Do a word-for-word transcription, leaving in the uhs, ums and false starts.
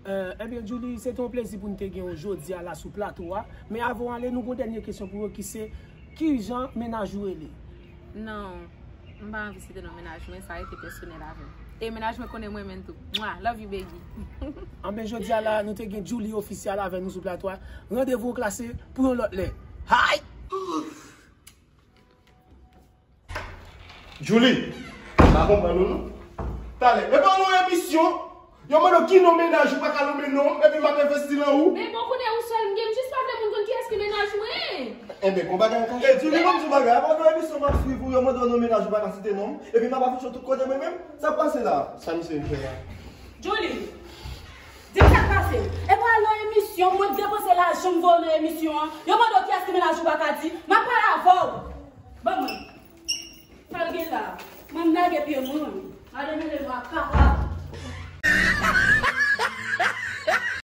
Ebyen, Djouly, se te yon plezi pou n te gen w jodi a la sou plato a. Men avan w ale, nou gen yon dènye kesyon pou ou ki se, kijan mennaj ou rele? Non, m pa anvi site non mennaj mwen, sa rete pèsonèl avè m. E mennaj mwen konnen m renmen l tou. Mwa, love you, baby. Anben, jodi a la, nou te gen Djouly ofisyal avè nou sou plato a. Randevou klase pou yon lòt lè. Hay! Djouly, m pa konprann ou non. Talè, e pa nan emisyon, yo mande w ki non mennaj ou pa ka nonmen non m, epi m ap envesti nan ou. Men bon, kounye a ou sèl m gen, m jis pa vle moun konn kiyès ki mennaj mwen. Enben, gon bagay an kache. E Djouly, ban m di w bagay, apa nan emisyon m ap swiv ou, yo mande w non mennaj ou pa ka site non m, epi m ap afiche w tout kote mwen menm, sa k pase la? Sa misye vin fè la? Djouly, di m sa k pase. E pa nan emisyon, mwen depanse lajan m voye w nan emisyon an, yo mande w kiyès ki mennaj ou pa ka di, m ap pale avè w. Ban mwen. Sa l gen la? Mwen m lage pye mwen. Gade mele nou ap kapab.